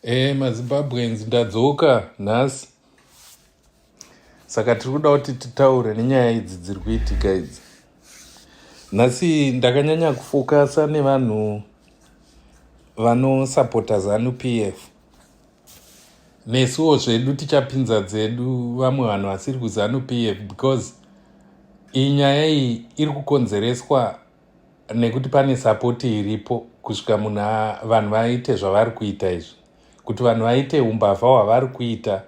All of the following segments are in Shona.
MaZimbabweans, ndadzoka nhasi. Saka tiri kuda kuti titaure nenyaya idzi dziri kuitika idzi. Nhasi ndakanyanya kufokasa nevanhu vanosapota ZANU PF. Nesuwo zvedu tichapinza dzedu vamwe vanhu vasiri kuZANU PF, because iyi nyaya iyi iri kukonzereswa nekuti pane sapoti iripo kusvika munhu vanhu vaite zvavari kuita izvi, kuti vanhu vaite umbavha hwavari kuita,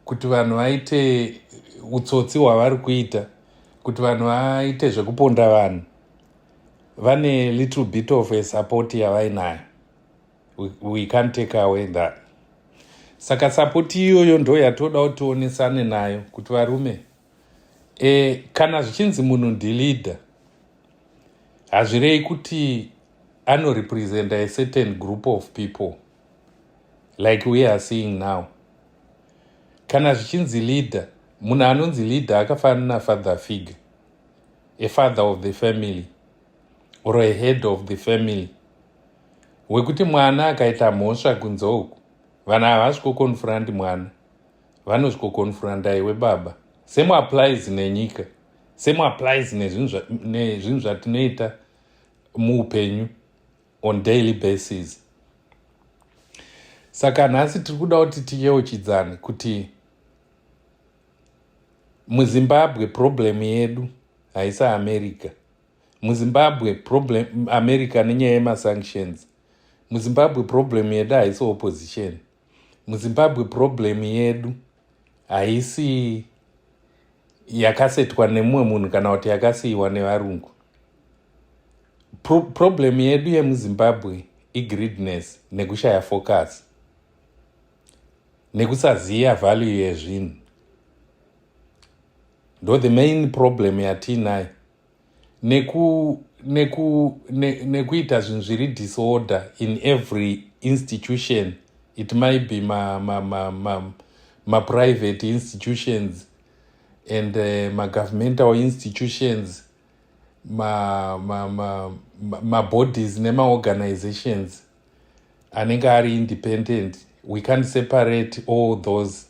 kuti vanhu vaite utsotsi hwavari kuita, kuti vanhu vaite zvekuponda vanhu. Vane little bit of a support yavainayo. We can't take away that. Saka sapoti iyoyo ndo yatoda kuti tionesane nayo kuti varume, kana zvichinzi munhu ndileader, hazvirei kuti anorepresenta a certain group of people like we are seeing now. Kana zvichinzi leader, munhu anonzi leader akafanana nafather figure, a father of the family or a head of the family, wekuti mwana akaita mhosva kunze uku, vanhu havasvikoconfronti mwana, vanosvikoconfronta iwe baba. Same applies nenyika, same applies nezvinhu zvatinoita muupenyu on daily basis. Saka nhasi tiri kuda kuti tiyeuchidzane kuti muZimbabwe problem yedu haisi America. MuZimbabwe problem, America nenyaya yemasanctions. MuZimbabwe problem yedu haisi opposition. MuZimbabwe problem yedu haisi yakasetwa nemumwe munhu kana kuti yakasiyiwa nevarungu. Problem yedu yemuZimbabwe igreediness nekushaya focus nekusaziva value yezvinhu. Ndo the main problem yatiinayo, nekuita zvinhu zviri disorder in every institution. It might be maprivate ma, ma, ma institutions and magovernmental institutions, mabodies ma, ma, ma nemaorganizations anenge ari independent. We can't separate all those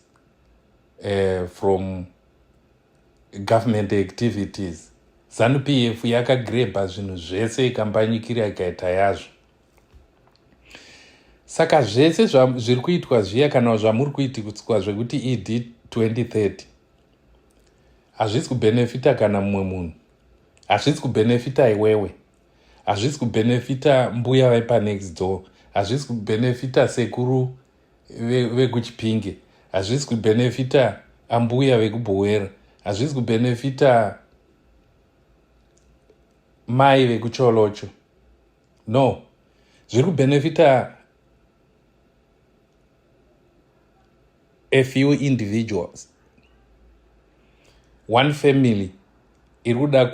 from government activities. ZANU PF yakagrabha zvinhu zvese, ikambanyikira, ikaita yazvo. Saka zvese zviri kuitwa zviya kana zvamuri kuitiswa zvekuti ED 2030 hazvisi kubenefita kana mumwe munhu, hazvisi kubenefita iwewe, hazvisi kubenefita mbuya vepanext door, hazvisi kubenefita sekuru vekuChipinge, hazvisi kubenefita ambuya vekuBhowera, hazvisi kubenefita mai vekuCholocho. No, zviri kubenefita a few individuals, one family iri kuda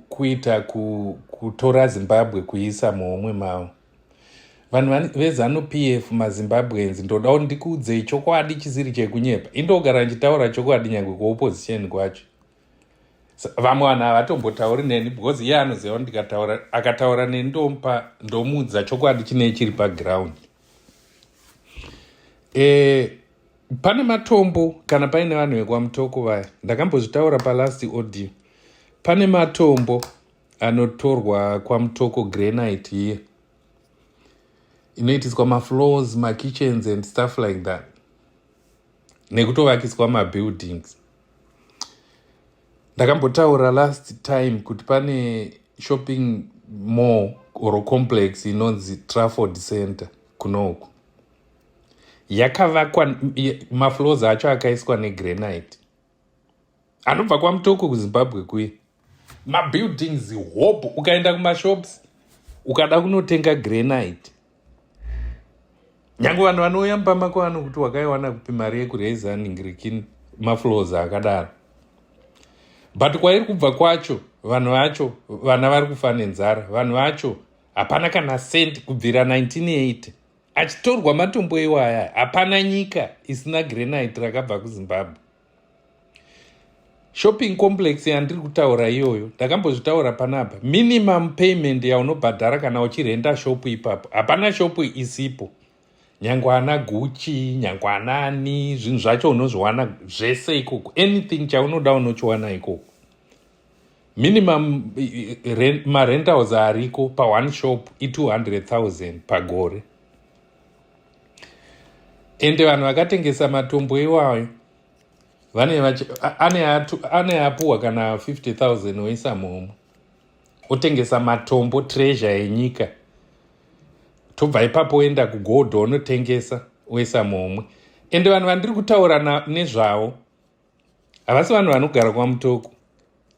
kuita kutora Zimbabwe kuisa muhomwe mavo. Vanhu veZANU PF, maZimbabweans, ndoda kuti ndikuudzei chokwadi chisiri chekunyepa. Indogara ndichitaura chokwadi nyange kuopposition kwacho. Vamwe vanhu havatombotauri neni because iye anoziva kuti ndikataura, akataura neni, ndomupa, ndomuudza chokwadi chinee chiri paground. Pane matombo, kana paine vanhu vekwaMutoko vaya, ndakambozvitaura palast audio, pane matombo anotorwa kwaMutoko, granite iye inoitiswa mafloors, makitchens and stuff like that, nekutovakiswa mabuildings. Ndakambotaura last time kuti pane shopping mall or complex inonzi Trafford Center kunoku, yakavakwa, mafloors acho akaiswa negranite anobva kwaMutoko kuZimbabwe kuye. Mabuildings hope, ukaenda kumashops ukada kunotenga granite, nyange vanhu vanouya mumba mako vanokuti, "Wakaiwana kupi mari yekureza ningirikini mafloors akadaro?" But kwairi kubva kwacho, vanhu vacho, vana vari kufa nenzara, vanhu vacho hapana kana cent. Kubvira 1980 achitorwa matombo iwaya, hapana nyika isina granite rakabva kuZimbabwe. Shopping complex yandiri kutaura iyoyo, ndakambozvitaura panapa, minimum payment yaunobhadhara kana uchirenda shopu ipapo, hapana shopu isipo. Nyange ana Gucci, nyange anani, zvinhu zvacho unozviwana zvese ikoko. Anything chaunoda unochiwana ikoko. Minimum marentals ariko paone shop i200 000 pagore. Ende vanhu vakatengesa matombo iwayo ane apuhwa kana 50 000, oisa muhomwe, otengesa matombo, treasure yenyika. Tobva ipapo oenda kugold, onotengesa, oisa muhomwe. Ende vanhu vandiri kutaura nezvavo havasi vanhu vanogara kwaMutoko,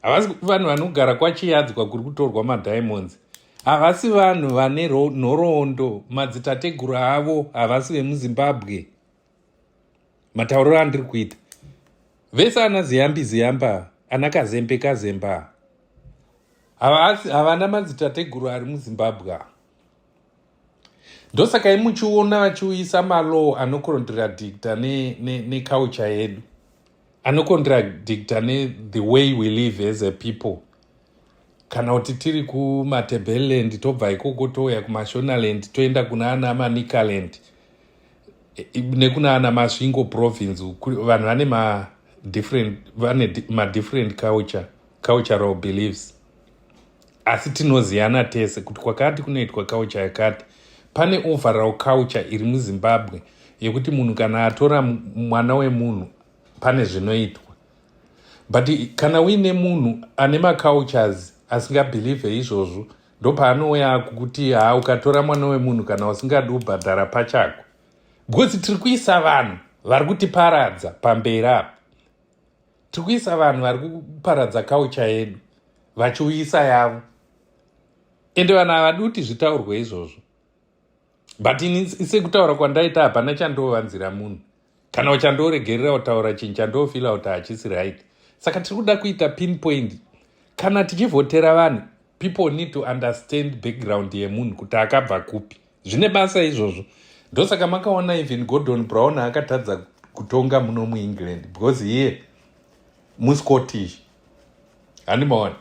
havasi vanhu vanogara kwaChiyadzwa kuri kutorwa madiamonds, havasi vanhu vane nhoroondo. Madzitateguru avo havasi vemuZimbabwe. Matauriro andiri kuita, vese ana Ziyambi Ziyamba, ana Kazembe Kazemba, havana madzitateguru ari muZimbabwe. Ndosaka imuchiona vachiuyisa malaw anocontradicta neculture yedu, anocontradicta nethe way we live as a people. Kana kuti tiri kuMatabeleland, tobva ikoko touya kuMashonaland, toenda kuna ana Manicaland nekuna ana Masvingo Province, vanhu vane madifferent, vane madifferent culture, cultural beliefs, asi tinoziyana tese kuti kwakati kunoitwa culture yakati. Pane overall culture iri muZimbabwe yekuti munhu kana atora mwana wemunhu pane zvinoitwa. But kana uine munhu ane macultures asingabhilivhe izvozvo, ndopaanouya kukuti, "Ha, ukatora mwana wemunhu kana usingadi kubhadhara pachako." Because tiri kuisa vanhu vari kutiparadza pamberi apa. Tiri kuisa vanhu vari kuparadza culture yedu, vachiuyisa yavo. Ende vanhu havadi kuti zvitaurwe izvozvo. But ini sekutaura kwandaita, hapana chandovanzira munhu kana chandoregerera kutaura chinhu chandofeela kuti hachisi right. Saka tiri kuda kuita pinpoint. Kana tichivhotera vanhu, people need to understand background yemunhu kuti akabva kupi. Zvine basa izvozvo. Ndosaka makaona even Gordon Brown akatadza kutonga muno muEngland, because iye muScottish, handimaona?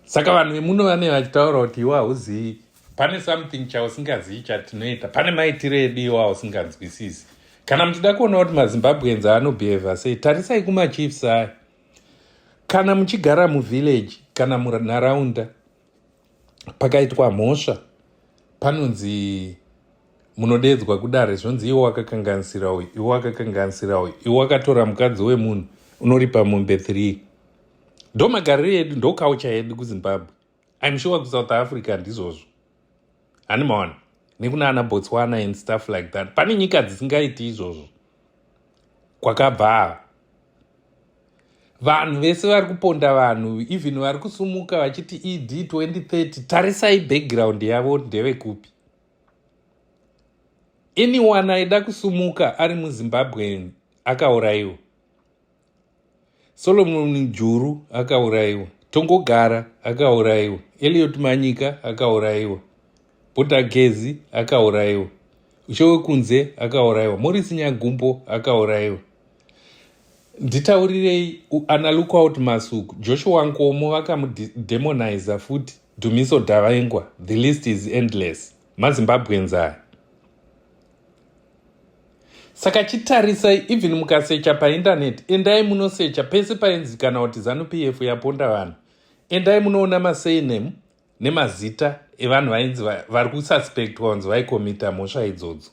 Saka vanhu vemuno vane vachitaura kuti iwe hauzivi, pane something chausingazivi chatinoita, pane maitiro edu iwo ausinganzwisisi. Kana muchida kuona kuti maZimbabweans anobehava sei, tarisai kumachiefs aya. Kana muchigara muvillage kana munharaunda, pakaitwa mhosva, panonzi munodedzwa kudare, zvonzi iwe wakakanganisira uyu, iwe wakakanganisira uyu, iwe wakatora mukadzi wemunhu, unoripa mombe 3. Ndo magariro edu, ndo culture yedu kuZimbabwe. I'm sure kuSouth Africa ndizvozvo, hani maona, nekuna ana Botswana and stuff like that. Pane nyika dzisingaiti izvozvo. Kwakabva ava vanhu vese vari kuponda vanhu, even vari kusumuka vachiti ED 2030, tarisai background yavo, ndevekupi. Anyone aida kusumuka ari muZimbabwe akaurayiwa. Solomon Juru akaurayiwa, Tongogara akaurayiwa, Eliot Manyika akaurayiwa, Botagezi akaurayiwa, Ushewekunze akaurayiwa, Morisi Nyagumbo akaurayiwa. Nditaurirei, ana Lookout Masuku, Joshua Nkomo vakamudemoniza futi, Dumiso Dabengwa, the list is endless. MaZimbabweans aya. Saka chitarisai, even mukasecha paindaneti, endai munosecha pese painzi kana kuti ZANU PF yaponda vanhu, endai munoona masurname nemazita evanhu vainzi vari kususpectwa kunzi vaikomita mhosva idzodzo,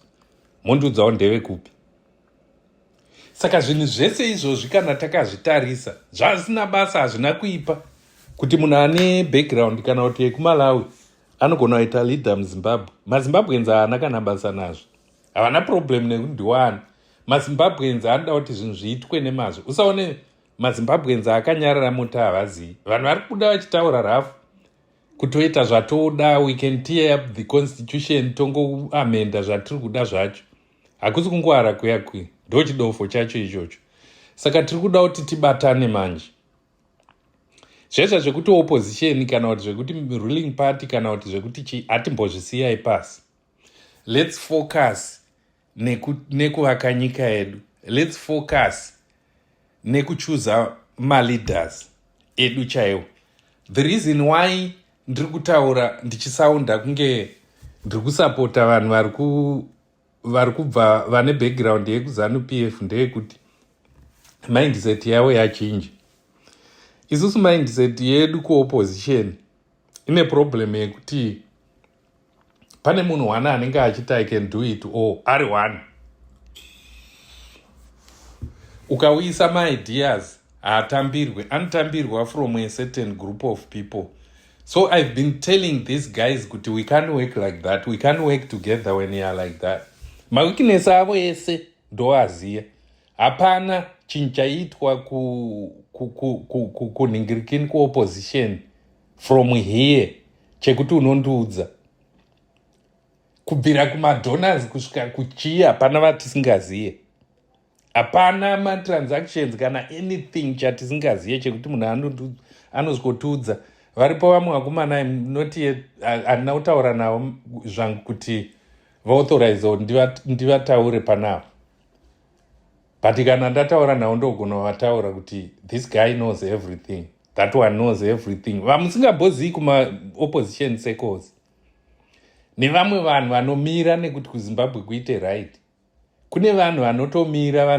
mondiudzawo ndevekupi. Saka zvinhu zvese izvozvi kana takazvitarisa, zvasina basa. Hazvina kuipa kuti munhu ane background kana kuti yekuMalawi anogona kuita leader muZimbabwe. MaZimbabweans haana kana basa nazvo, havana problem nekuti ndiwani. MaZimbabweans anoda kuti zvinhu zviitwe nemazvo. Usaone maZimbabweans akanyarara mota, havazivi. Vanhu vari kubuda vachitaura rafu kutoita zvatoda. We can tear up the constitution, tongoamenda zvatiri kuda zvacho. Hakusi kungwara kuya kuya, ndo chidofo chacho ichocho. Saka tiri kuda kuti tibatane manje. Zvezva zvekuti opposition kana kuti zvekuti ruling party kana kuti zvekuti chi, hatimbozvisiyai pasi. Let's focus nekuvaka nyika yedu. Let's focus nekuchuza maleaders edu chaiwo. The reason why ndiri kutaura ndichisaunda kunge ndiri kusapota vanhu vari Vari kubva vane background yekuZANU PF ndeyekuti mindset yavo yachinja. Isusu mindset yedu kuopposition ine problem yekuti pane munhu one anenge achiti, "I can do it all," ari one. Ukauyisa maideas, haatambirwe, anotambirwa from a certain group of people. So I've been telling these guys kuti we can't work like that, we can't work together when you are like that. Maweakness avo ese ndoaziya. Hapana chinhu chaiitwa kunhingirikini kuopposition from here chekuti unondiudza. Kubvira kumadonors kusvika kuchii, hapana vatisingaziye, hapana matransactions kana anything chatisingaziye chekuti munhu anozikotiudza. Varipo vamwe vakomana, noti handina kutaura navo zvangu kuti vaauthorize kuti ndivataure panavo, but kana ndataura navo, ndogona vataura kuti this guy knows everything, that one knows everything. Vamusingambozii kumaopposition circles nevamwe vanhu vanomira nekuti kuZimbabwe kuite right. Kune vanhu vanotomira,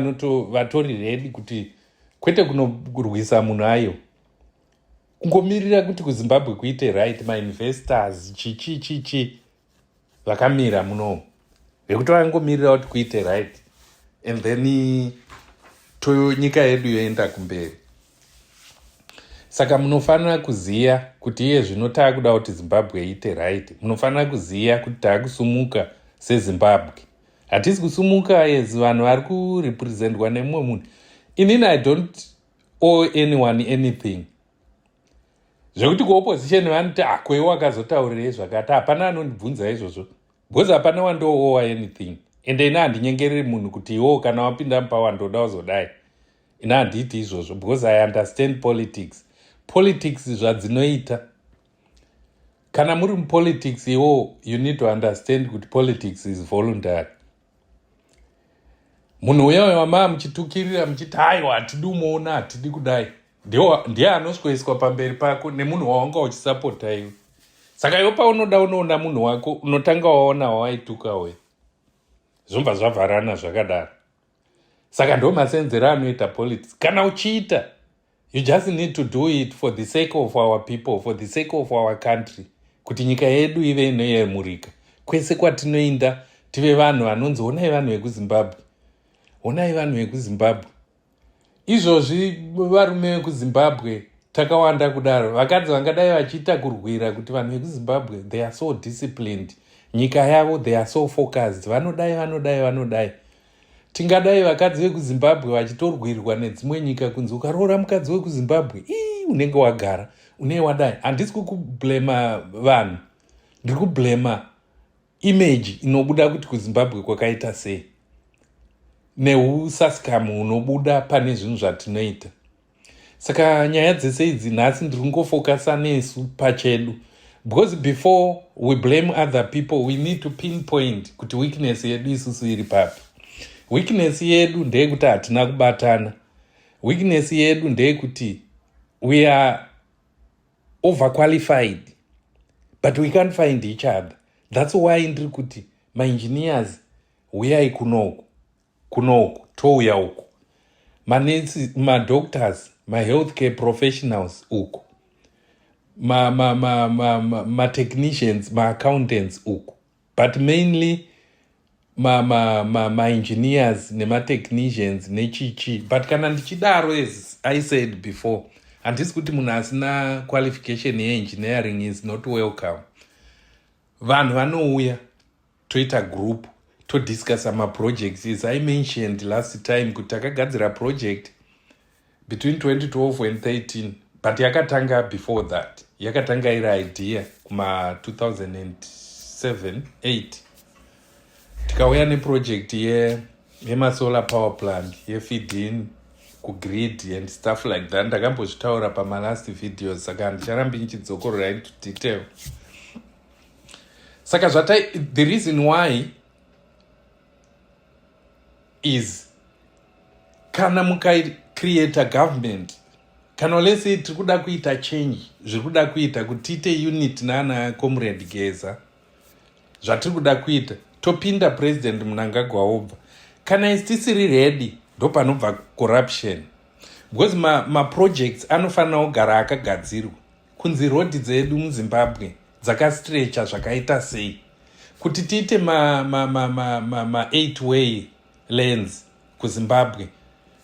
vatori ready kuti kwete kunorwisa munhu, ayo kungomirira kuti kuZimbabwe kuite right. Mainvestors, chichi chichi, vakamira munomu vekuti vangomirira kuti kuite right and then to nyika yedu yoenda kumberi. Saka munofanira kuziva kuti iye zvino taakuda kuti Zimbabwe iite right. Munofanira kuziva kuti taakusumuka seZimbabwe, hatisi kusumuka as vanhu vari kurepresentwa nemumwe munhu. Inini I don't owe anyone anything. Zvekuti kuopposition vanoti, "Akwei ah, wakazotaurirei zvakati?" Hapana anondibvunza izvozvo because hapana wandoowa anything. Ende ine handinyengereri munhu kuti iwo kana wapinda mupower ndoda uzodai. Ine handiiti izvozvo because I understand politics. Politics zvadzinoita, kana muri mupolitics iwo, you need to understand kuti politics is voluntary. Munhu uya wamaa muchitukirira muchiti, "Haiwa, hatidi umuona, hatidi kudai," ndiye anosweswa pamberi pako nemunhu wawanga uchisapota iwe. Saka iwe paunoda unoona munhu wako, unotanga waona wawaituka we, zvobva zvavharana zvakadaro. Saka ndo masenzero anoita politics. Kana uchiita, you just need to do it for the sake of our people, for the sake of our country, kuti nyika yedu ive inoyemurika kwese kwatinoinda, tive vanhu vanonzi, "Onai vanhu vekuZimbabwe, onai vanhu vekuZimbabwe." Izvozvi varume vekuZimbabwe takawanda kudaro, vakadzi vangadai vachiita kurwira kuti vanhu vekuZimbabwe, they are so disciplined, nyika yavo, they are so focused, vanodai, vanodai, vanodai. Tingadai vakadzi vekuZimbabwe vachitorwirwa nedzimwe nyika kunzi ukaroora mukadzi wekuZimbabwe, ii, unenge wagara une wadai. Handisi kukublema vanhu, ndiri kublema image inobuda kuti kuZimbabwe kwakaita sei neusasikamu hunobuda pane zvinhu zvatinoita. Saka nyaya dzese idzi nhasi ndiri kungofocusa nesu pachedu because before we blame other people, we need to pinpoint kuti weakness yedu isusu iri papi. Weakness yedu ndeyekuti hatina kubatana. Weakness yedu ndeyekuti we are overqualified but we can't find each other. That's why ndiri kuti maengineers, uyai kunoku, kunoku touya uku, manesi, madoctors, mahealthcare professionals uku, matechnicians, maaccountants uku, but mainly maengineers nematechnicians nechichi. But kana ndichidaro, as I said before, handisi kuti munhu asina qualification yeengineering is not welcome. Vanhu vanouya, toita group, todiscussa maprojects. As I mentioned last time kuti takagadzira project between 2012 and 13, but yakatanga before that, yakatanga iri idea kuma 2007 8. Tikauya neproject yemasolar power plant yefeed-in kugrid and stuff like that. Ndakambozvitaura pamalast videos, saka handicharambi ndichidzokorora into detail. Saka zvatai, the reason why is kana mukacreata government, kana lese tiri kuda kuita change, zviri kuda kuita kuti tiite unit naana Comrade Geza, zvatiri kuda kuita, Topinda President Mnangagwa wobva. Kana isi tisiri ready, ndopanobva corruption, because maprojects ma anofanira kugara akagadzirwa kunzi rodhi dzedu muZimbabwe dzakastrecha zvakaita sei kuti tiite ma8 ma, ma, ma, ma, ma way lanes kuZimbabwe,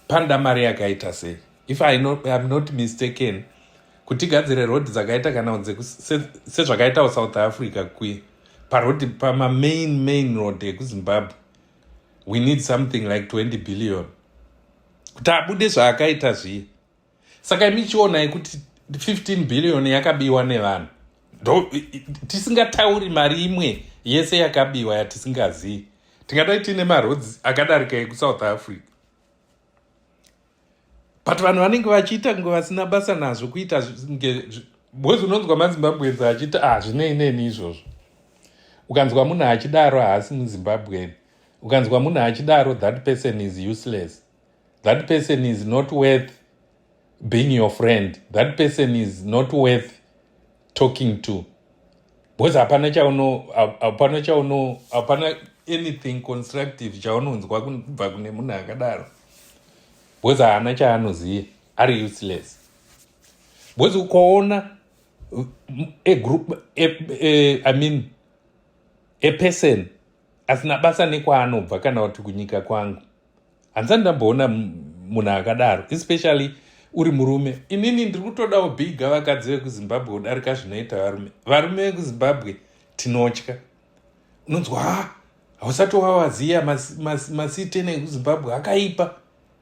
panoda mari yakaita sei. If I'm not mistaken, kuti tigadzire rodhi dzakaita kana sezvakaitawo South Africa kuye, parodhi, pamamain main road ekuZimbabwe, we need something like 20 billion kuti abude zvaakaita zviye. Saka imichionai kuti 15 billion yakabiwa nevanhu, tisingatauri mari imwe yese yakabiwa yatisingazivi. Tingadai tiine maroads akadarika ekuSouth Africa, but vanhu vanenge vachiita kunge vasina basa nazvo, kuita because unonzwa maZimbabweans achiti, "Ah, zvinei neni izvozvo?" Ukanzwa munhu achidaro, haasi muZimbabweni. Ukanzwa munhu achidaro, that person is useless, that person is not worth being your friend, that person is not worth talking to, because hapana chauno hapana chauno hapana anything constructive chaunonzwa kubva kune munhu akadaro, because haana chaanoziva, ari useless. Because ukaona a group a, I mean, a person asina basa nekwaanobva kana kuti kunyika kwangu, handisati ndamboona munhu akadaro, especially uri murume. Inini ndiri kutodawo bhiga vakadzi vekuZimbabwe kudarika zvinoita varume. Varume vekuZimbabwe tinotya. Unonzwa, "Ha, hausati wavaziya masitene ekuZimbabwe, akaipa,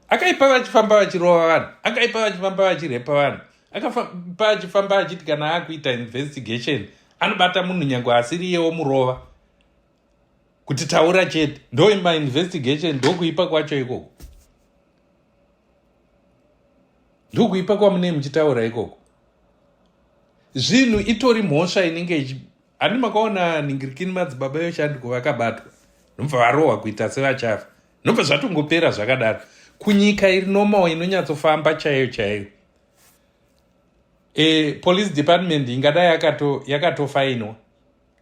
akaipa, vachifamba vachirova vanhu, akaipa, vachifamba vachirepa vanhu, akaipa, achifamba achiti kana akuita investigation anobata munhu nyange asiri iye, womurova kuti taura chete." Ndo mainvestigation, ndokuipa kwacho ikoko, ndokuipa kwamunei muchitaura ikoko. Zvinhu itori mhosva inenge. Handi makaona ningirikini madzibaba yoshandiko vakabatwa, nobva varohwa kuita sevachafa, nobva zvatongopera zvakadaro. Kunyika iri normal, inonyatsofamba chaiyo chaiyo, police department ingadai yakatofainwa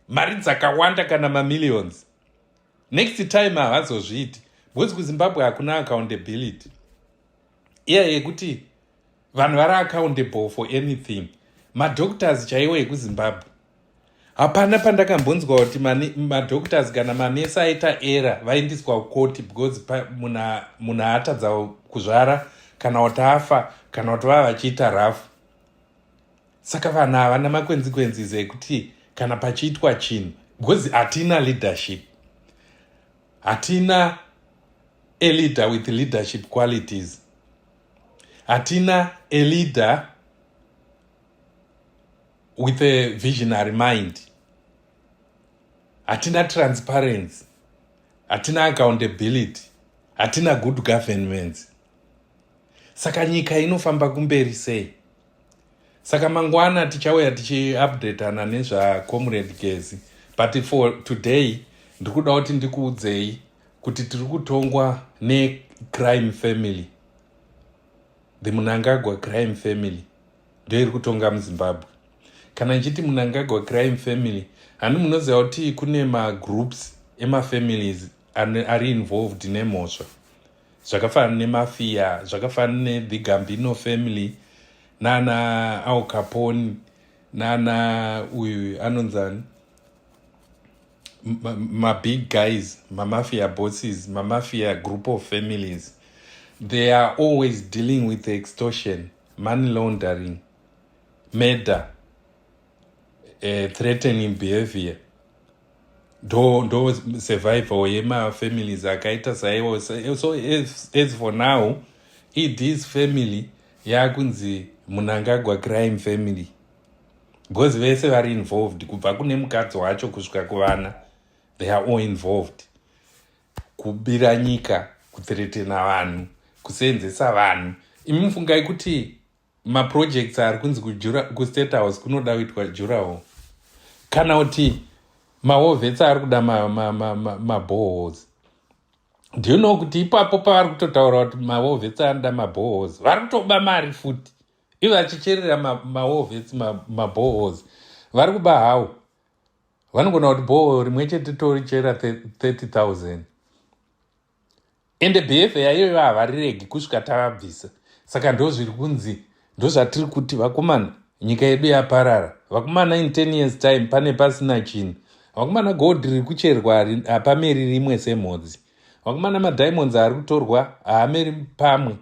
mari dzakawanda kana mamillions. Next time havazozviiti, because kuZimbabwe hakuna accountability iya yekuti vanhu vari accountable for anything. Madoctors chaiwo ekuZimbabwe, hapana pandakambonzwa kuti madoctors kana manesi aita error vaindiswa kukoti because munhu atadza kuzvara kana kuti afa kana kuti vava vachiita rafu. Saka vanhu havana maconsequences ekuti kana pachiitwa chinhu, because hatina leadership, hatina a leader with leadership qualities, hatina a leader with a visionary mind, hatina transparency, hatina accountability, hatina good governments. Saka nyika inofamba kumberi sei? Saka mangwana tichauya tichiupdatana nezvacomrade Gezi, but for today ndiri kuda kuti ndikuudzei kuti tiri kutongwa necrime family. The Mnangagwa crime family ndo iri kutonga muZimbabwe. Kana nchiti Mnangagwa crime family, hani munoziva kuti kune magroups emafamilies ari involved nemhosva, zvakafanana nemafia, zvakafanana nethe Gambino family, nana Al Capone, nana uyu anonzani, mabig guys, mamafia bosses, mamafia group of families. They are always dealing with extortion, money laundering, murder, threatening behavior. Ndo survival yemafamilies akaita saiwo. So as for now, this family yakunzi Mnangagwa crime family, because vese vari involved, kubva kune mukadzi wacho kusvika kuvana, they are all involved kubira nyika, kuthreatena vanhu, kuseenzesa vanhu. Imi mufungai kuti maprojects ari kunzi kuState House kunoda kuitwa durawall, kana kuti mawar vets ari kuda maboreholes, do you know kuti ipapo pavari kutotaura kuti mawar vets anoda maboreholes, vari kutoba mari futi? Ivo vachicherera mawar vets maboreholes, vari kuba hawo. Vanogona kuti borehole rimwe chete torichera 30 000. Ende behaviour iyoyo havariregi kusvika tavabvisa. Saka ndo zviri kunzi, ndo zvatiri kuti, vakomana, nyika yedu yaparara, vakomana. In 10 years time pane pasina chinhu, vakomana. Gold riri kucherwa hapameri rimwe semhodzi, vakomana. Madiamonds ari kutorwa haameri pamwe,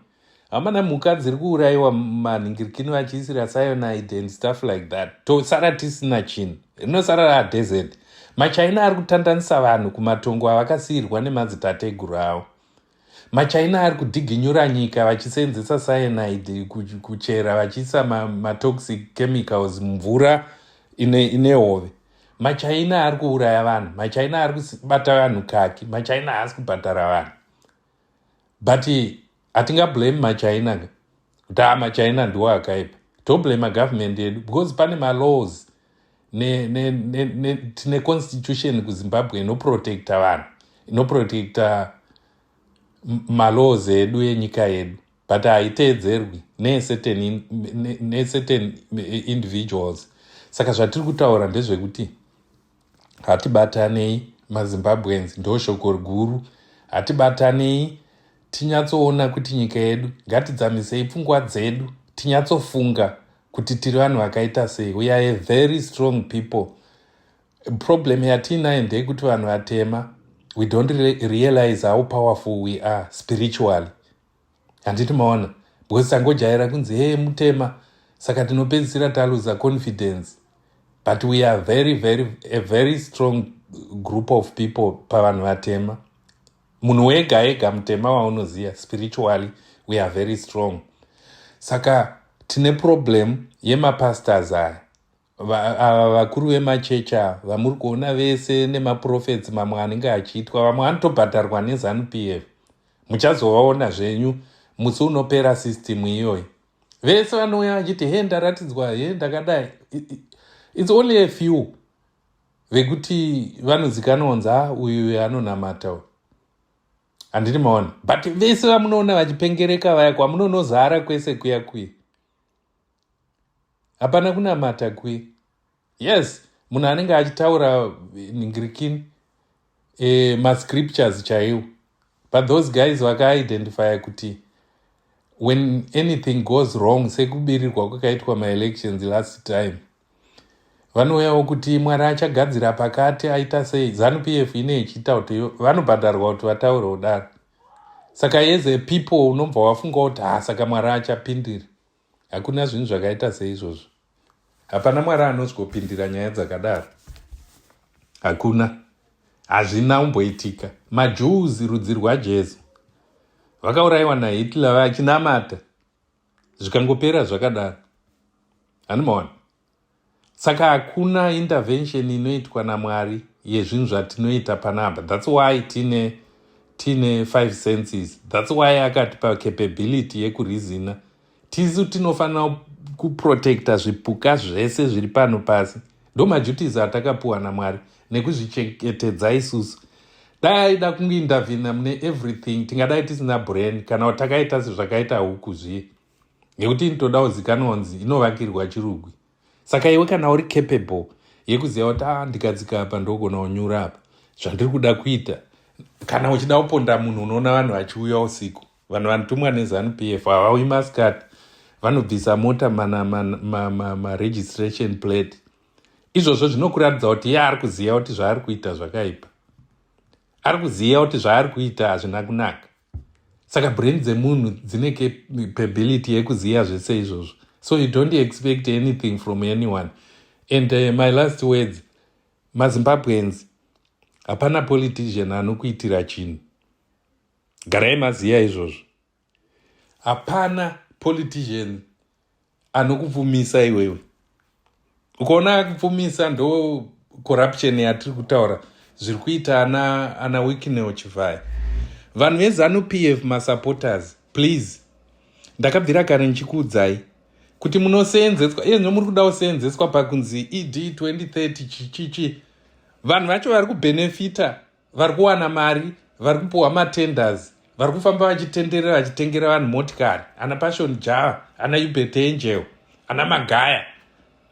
hamana. Mhuka dziri kuurayiwa manhingirikini vachiisira cyanide and stuff like that. Tosara tisina chinhu, rinosara radesert. Machina ari kutandanisa vanhu kumatongo avakasiyirwa nemadzitateguru avo. Machina ari kudhiginyura nyika vachisenzesa cyanide kuchera, vachiisa matoxic chemicals mumvura ine hove. Machina ari kuuraya vanhu, machina ari kubata vanhu kaki, machina haasi kubhadhara vanhu. But hatingablame machina kuti a machina ndiwo akaipa. Toblame government yedu because pane malaws, tine constitution kuZimbabwe inoprotecta vanhu, inoprotecta malaws edu enyika yedu, but haiteedzerwi necertain individuals. Saka zvatiri kutaura ndezvekuti hatibatanei, maZimbabweans, ndo shoko guru. Hatibatanei tinyatsoona kuti nyika yedu, ngatidzamisei pfungwa dzedu, tinyatsofunga kuti tiri vanhu vakaita sei. We are a very strong people. Problem yatiinayo ndeyekuti vanhu vatema, we don't realize how powerful we are spiritually, handiti maona? Because tangojaira kunzi, "He, mutema." Saka tinopedzisira taluza confidence, but we are very very a very strong group of people. Pavanhu vatema, munhu wega ega mutema waunoziva, spiritually we are very strong. Saka tine problem yemapastors aya, ava vakuru vemachechi ava vamuri kuona vese nemaprofets mamwe anenge achiitwa. Vamwe vanotobhadharwa neZANU PF. Muchazovaona zvenyu musi unopera system iyoyi. Vese vanouya vachiti, "He, ndaratidzwa, he, ndakadai." It's only a few vekuti vanozikanwa kunzi, "A, ah, uyu anonamata," handiti maona? But vese vamunoona vachipengereka vaya, kwamunonozara kwese kuya kuya, hapana kunamata kuya. Yes, munhu anenge achitaura ningirikini mascriptures chaiwo, but those guys vakaidentifya kuti when anything goes wrong, sekubirirwa kwakaitwa maelections last time, vanouyawo kuti Mwari achagadzira pakati, aita sei. ZANU PF ine ichiita kuti vanobhadharwa kuti vataure kudaro. Saka as a people unobva wafunga kuti, "Ha, saka Mwari achapindira." Hakuna zvinhu zvakaita seizvozvo. Hapana Mwari anozgopindira nyaya dzakadaro, hakuna, hazvina kumboitika. MaJews, rudzi rwaJesu, vakaurayiwa naHitler vachinamata, zvikangopera zvakadaro, hanimaona? Saka hakuna intervention inoitwa naMwari yezvinhu zvatinoita panapa. That's why tine five senses. That's why akatipa capability yekureasona. Tisu tinofanira kuprotecta zvipuka zvese zviri pano pasi. Ndo maduties atakapiwa naMwari nekuzvichengetedza isusu. Dai aida kungointervena mune everything, tingadai tisina brain kana kuti takaita sezvakaita huku zviye, nekuti inotoda kuzikanwa kunzi inovakirwa chirugwi. Saka iwe kana uri capable yekuziva kuti, a ah, ndikadzika apa ndogona kunyura apa, zvandiri kuda kuita, kana uchida kuponda munhu, unoona vanhu vachiuya usiku, vanhu vanotumwa neZANU PF havauyi masikati. Vanobvisa mota maregistration plate. Izvozvo zvinokuratidza kuti iye ari kuziva kuti zvaari kuita zvakaipa, ari kuziva kuti zvaari kuita hazvina kunaka. Saka brain dzemunhu dzine capability yekuziva zvese izvozvo, so you don't expect anything from anyone. And my last words, maZimbabweans, hapana politician anokuitira chinhu. Garai maziva izvozvo. Hapana politician anokupfumisa iwewe. Ukaona akupfumisa, ndo corruption yatiri kutaura, zviri kuita ana Wicknell Chivayo. Vanhu veZANU PF, masupporters, please, ndakabvira kare ndichikuudzai kuti munoseenzeswa. Iye zvino muri kuda kuseenzeswa pakunzi ED 2030, chichichi. Vanhu vacho vari kubenefita, vari kuwana mari, vari kupiwa matenders, vari kufamba vachitenderera vachitengera vanhu motikari, ana Passion Java, ana Uebert Angel, ana Magaya,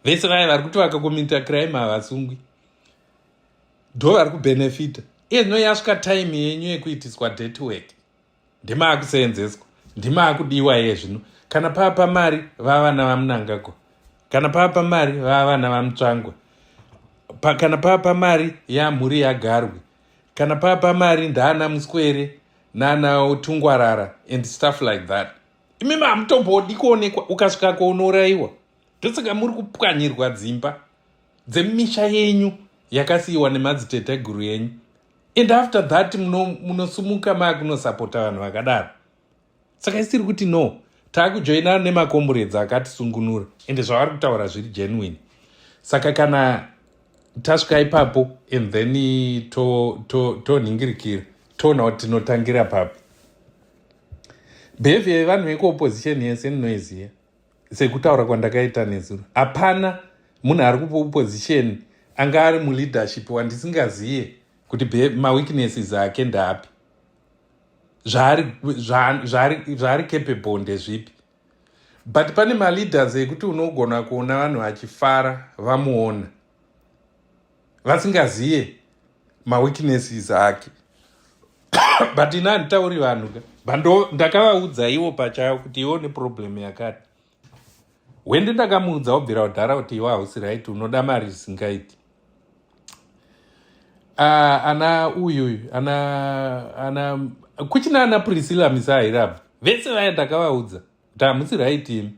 vese vaya vari kuti vakakomita crime havasungwi. Ndo vari kubhenefita. Iye zvino yasvika time yenyu yekuitiswa dirty work, ndimaakuseenzeswa, ndimaakudiwa. Iye zvino kana papa mari vavana vaMnangagwa, kana papa mari vavana vaMutsvangwa, kana papa mari yamhuri yaGarwe, kana papa mari ndaana Muswere nana Tungwarara and stuff like that. Imimi hamutombodi kuonekwa. Ukasvikako unourayiwa. Ndosaka muri kupwanyirwa dzimba dzemisha yenyu yakasiyiwa nemadziteteguru yenyu. And after that munosumuka maakunosapota vanhu vakadaro. Saka isiri kuti no, taakujoinana nemacomrades akatisungunura, ende zvavari kutaura zviri genuine. Saka kana tasvika ipapo and then tonhingirikira, toona kuti tinotangira papi. Behavior yevanhu vekuopposition yese ndinoiziva. Sekutaura kwandakaita nezuro, hapana munhu ari kuopposition anga ari muleadership wandisingaziye kuti maweaknesses ake ndaapi, zvaari capable ndezvipi. But pane maleaders ekuti unogona kuona vanhu vachifara vamuona vasingaziye maweaknesses ake. But ina handitauri vanhu ka, ndakavaudza ivo pachavo kuti iwo neproblem yakati. Wende ndakamuudza ubvira kudhara kuti iwe hausi right, unoda mari zvisingaiti. Ana uyuyu, ana kuchina, ana Priscilla Misairabva, vese vaya ndakavaudza kuti hamusi right imi,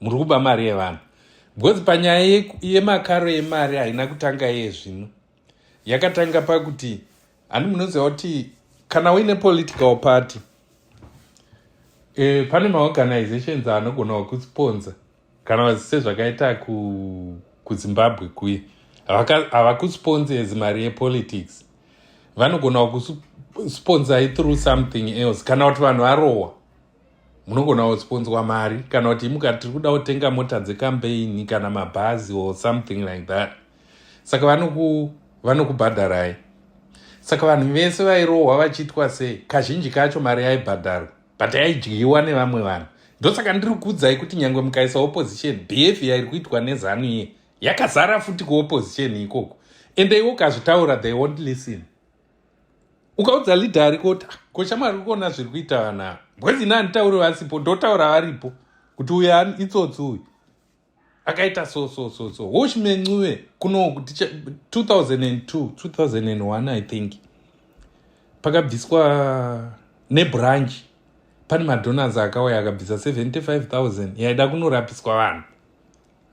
muri kuba mari yevanhu. Because panyaya yemakaro emari haina kutanga iye zvino, yakatanga pakuti handi munoziva kuti kana uine political party, pane maorganizations anogona kusponsor, kana sezvakaita kuZimbabwe kuye, havakusponsors mari yepolitics, vanogona kusponsai through something else. Kana kuti vanhu varohwa, munogona kusponswa mari, kana kuti imukati tiri kuda kutenga mota dzecampaign kana mabhazi or something like that. Saka vanokubhadharai. Saka vanhu vese vairohwa vachiitwa sei, kazhinji kacho mari yaibhadharwa, but yaidyiwa nevamwe vanhu. Ndosaka ndiri kuudzai kuti nyange mukaisa opposition, behavior iri kuitwa neZANU iye yakazara futi kuopposition ikoko. Ende iwo ukazvitaura, they won't listen. Ukaudza leader ariko kuti, ah, koshamwari, uri kuona zviri kuita vanhu ava, because ini handitauri vasipo, ndotaura varipo kuti uyu itsotsi, uyu akaita so so so so. Welshman Ncube kuno 2002, 2001 I think, pakabviswa nebranch, pane madonors akauya akabvisa 75,000 yaida kunorapiswa vanhu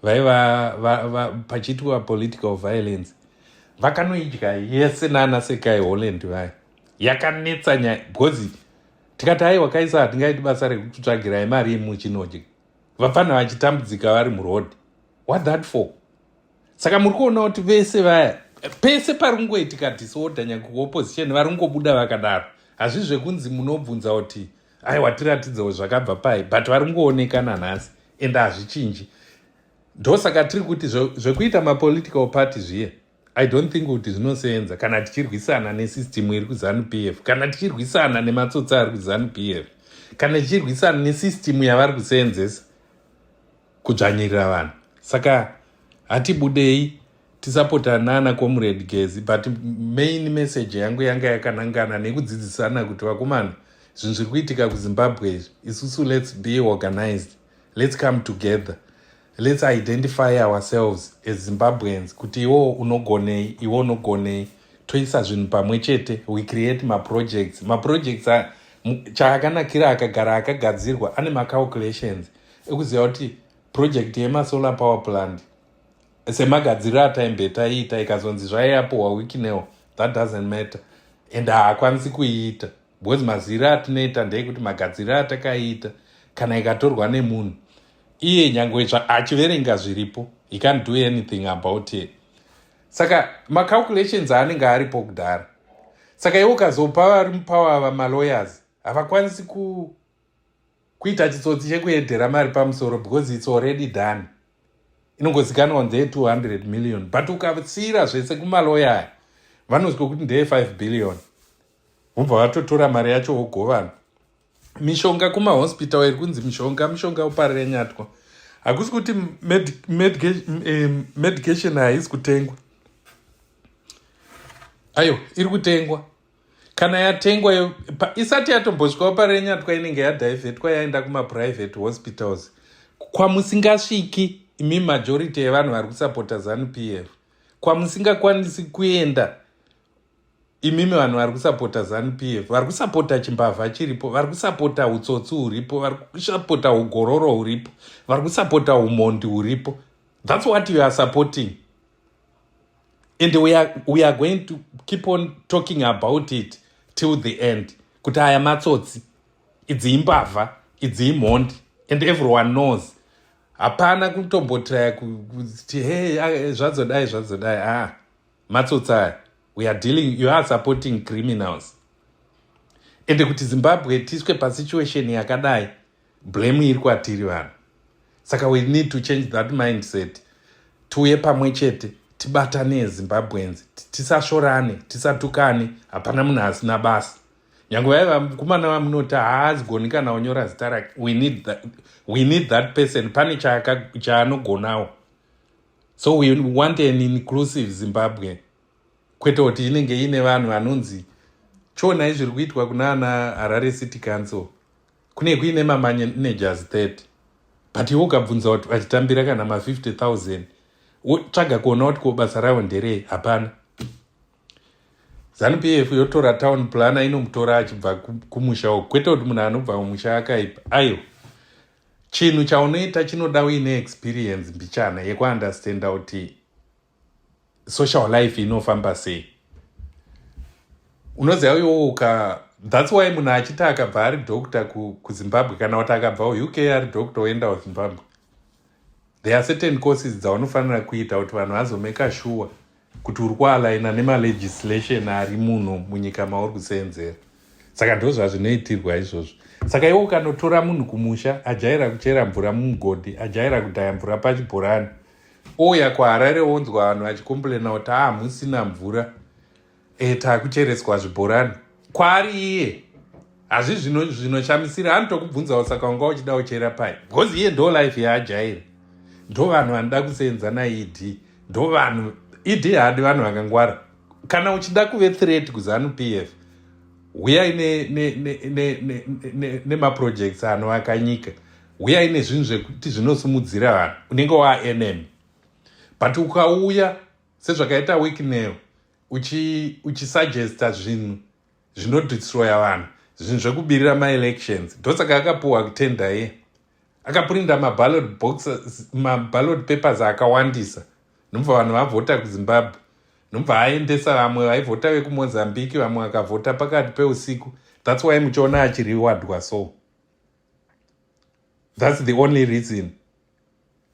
vaiva pachiitwa political violence. Vakanoidya yese nana Sekai Holland vaya. Yakanetsa nyaya because tikati aiwa, kaisa hatingaiti basa rekutsvagirai mari yemuchinodya, vapfana vachitambudzika vari muroad. What that for? Saka muri kuona kuti vese vaya, pese pari kungoitika disorder, nyange kuopposition, vari kungobuda vakadaro. Hazvi zvekunzi munobvunza kuti aiwa, tiratidzewo zvakabva pai, but vari kungooneka nanhasi, ende hazvichinji. Ndosaka tiri kuti zvekuita mapolitical party zviye, I don't think kuti zvinosenza kana tichirwisana nesystem iri kuZANU PF, kana tichirwisana nematsotsi ari kuZANU PF, kana tichirwisana nesystem yavari kuseenzesa kudzvanyirira vanhu. Saka hatibudei tisapota nana Comrade Gezi. But main message yangu yanga yakanangana nekudzidzisana kuti vakomana, zvinhu zviri kuitika kuZimbabwe izvi, isusu let's be organized, let's come together, let's identify ourselves as Zimbabweans, kuti iwo unogonei, iwo unogonei, toisa zvinhu pamwe chete. We create maprojects. Maprojects chaakanakira akagara akagadzirwa, ane macalculations ekuziva kuti project yemasolar power plant, semagadziriro ataimbe taiita, ikazonzi zvaiapuhwa Wicknell, that doesn't matter and haakwanisi kuiita, because maziro atinoita ndeyekuti magadziriro atakaita, kana ikatorwa nemunhu iye, nyange achiverenga zviripo, he can't do anything about it. Saka macalculations aanenge aripo kudhara. Saka iwe ukazopa vari mupower ava malawyers, havakwanisi kuita chitsotsi chekuedhera mari pamusoro because it's already done, inongozikanwa ndeye 200 million. But ukasiyira zvese kumaloya aya, vanozwa kuti ndeye 5 billion, vobva vatotora mari yacho vogovana. Mishonga kumahospital iri kunzi mishonga, mishonga uparire nyatwa. Hakusi kuti medication haisi kutengwa. Aiwa, iri kutengwa. Kana yatengwa, isati yatombosvikawo parenyatwa, inenge yadhivhetwa, yaenda kumaprivate hospitals kwamusingasviki imi majority yevanhu vari kusapota ZANU PF, kwamusingakwanisi kuenda imimi vanhu vari kusapota ZANU PF, vari kusapota chimbavha chiripo, vari kusapota utsotsi huripo, vari kusapota ugororo huripo, vari kusapota umondi huripo. That's what you are supporting, and we are going to keep on talking about it till the end, kuti aya matsotsi, idzi imbavha, idzi imhondi, and everyone knows. Hapana kutombotraya kuti, "Hey, zvazodai, zvazodai." Ah, matsotsi aya. We are dealing, you are supporting criminals. Ende kuti Zimbabwe tiswe pasituation yakadai, blame iri kwatiri vanhu. Saka we need to change that mindset, tiuye pamwe chete, tibatane, Zimbabweans, tisashorane, tisatukane. Hapana munhu asina basa. Nyange vaiva mukomana vamunoti haazigoni kana kunyora zita rake, we need that person. Pane chaanogonawo. So we want an inclusive Zimbabwe, kwete kuti inenge iine vanhu vanonzi, chionai zviri kuitwa kuna ana Harare City Council, kune kuine mamanagers 30, but iwe ukabvunza kuti vachitambira kana ma50 000, tsvaga kuona kuti ko basa ravo nderei, hapana. ZANU PF yotora town planner, inomutora achibva kumusha uku, kwete kuti munhu anobva kumusha akaipa. Aiwa, chinhu chaunoita chinoda uine experience mbichana yekuundestanda kuti social life inofamba sei. Unoziva iwowo uka, that's why munhu achiti akabva ari doctor kuZimbabwe, kana kuti akabva UK ari doctor oenda kuZimbabwe, there are certain courses dzaunofanira kuita kuti vanhu vazomeka sure kuti uri kualaina nemalegislation ari muno munyika mauri kuseenzera. Saka ndo zvazvinoitirwa izvozvo. Saka iwo ukanotora munhu kumusha ajaira kuchera mvura mumugodhi, ajaira kudhaya mvura pachibhorani, ouya kuHarare, wonzwa vanhu vachicomplaina kuti hamusina mvura, taakuchereswa zvibhorani, kwaari iye hazvi zvinoshamisira. Anotokubvunzawo, "Saka wanga uchida kuchera pai?" Because iye ndo life yaajaira. Ndo vanhu vanoda kusenza naED. Ndo vanhu ED haadi vanhu vakangwara. Kana uchida kuve threat kuZANU PF, huyai nemaprojects anovaka nyika, huyai nezvinhu zvekuti zvinosimudzira vanhu, unenge waenemy. But ukauya sezvakaita Wicknell, uchisuggesta zvinhu zvinodestroya vanhu, zvinhu zvekubirira maelections, ndosaka akapuhwa kutenda. Iye akaprinda maballot boxes, maballot papers akawandisa, nobva vanhu vavhota kuZimbabwe, nobva aendesa vamwe vaivhota vekuMozambique, vamwe vakavhota pakati peusiku. That's why muchiona achirewardwa. So that's the only reason.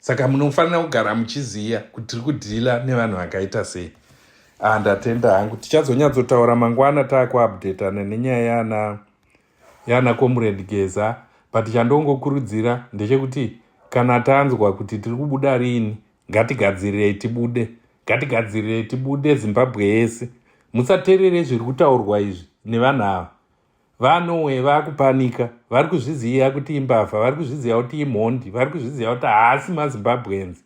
Saka munofanira kugara muchiziva kuti tiri kudhila nevanhu vakaita sei. Ah, ndatenda hangu. Tichazonyatsotaura mangwana, taakuupdatana nenyaya yana Comrade Geza. But chandongokurudzira ndechekuti kana tanzwa kuti tiri kubuda rini, ngatigadzirirei tibude, ngatigadzirirei tibude, Zimbabwe yese. Musateerere zviri kutaurwa izvi nevanhu ava. Vanowe vakupanika, vari kuzviziva kuti imbavha, vari kuzviziva kuti imhondi, vari kuzviziva kuti haasi maZimbabweans.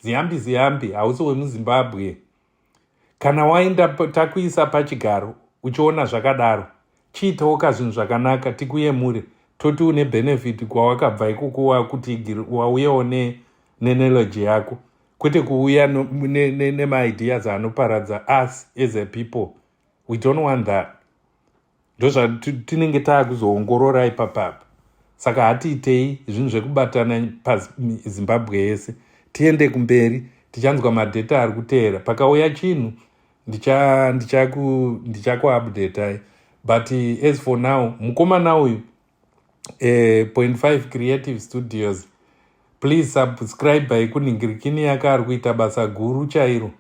Ziyambi Ziyambi hausi wemuZimbabwe. Kana waenda, takuisa pachigaro, uchiona zvakadaro, chiitawo kazvinhu zvakanaka tikuyemure, toti une benefit kwawakabva ikoko, wakuti wauyawo neknowledge yako, kwete kuuya nemaideas anoparadza us as a people. We don't want that. Ndozvatinenge taakuzoongorora ipapapa. Saka hatiitei zvinhu zvekubatana paZimbabwe yese, tiende kumberi. Tichanzwa madheta ari kuteera. Pakauya chinhu, ndichakuupdatai. But as for now, mukomana uyu, Point 5 Creative Studios, please subscribe by kunhingirikini yake. Ari kuita basa guru chairo.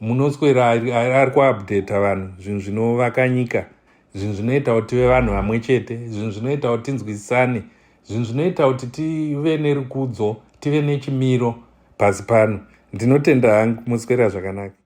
Munoswera ari kuupdata vanhu zvinhu zvinovaka nyika, zvinhu zvinoita kuti tive vanhu vamwe chete, zvinhu zvinoita kuti tinzwisisane, zvinhu zvinoita kuti tive nerukudzo, tive nechimiro pasi pano. Ndinotenda hangu. Muswera zvakanaka.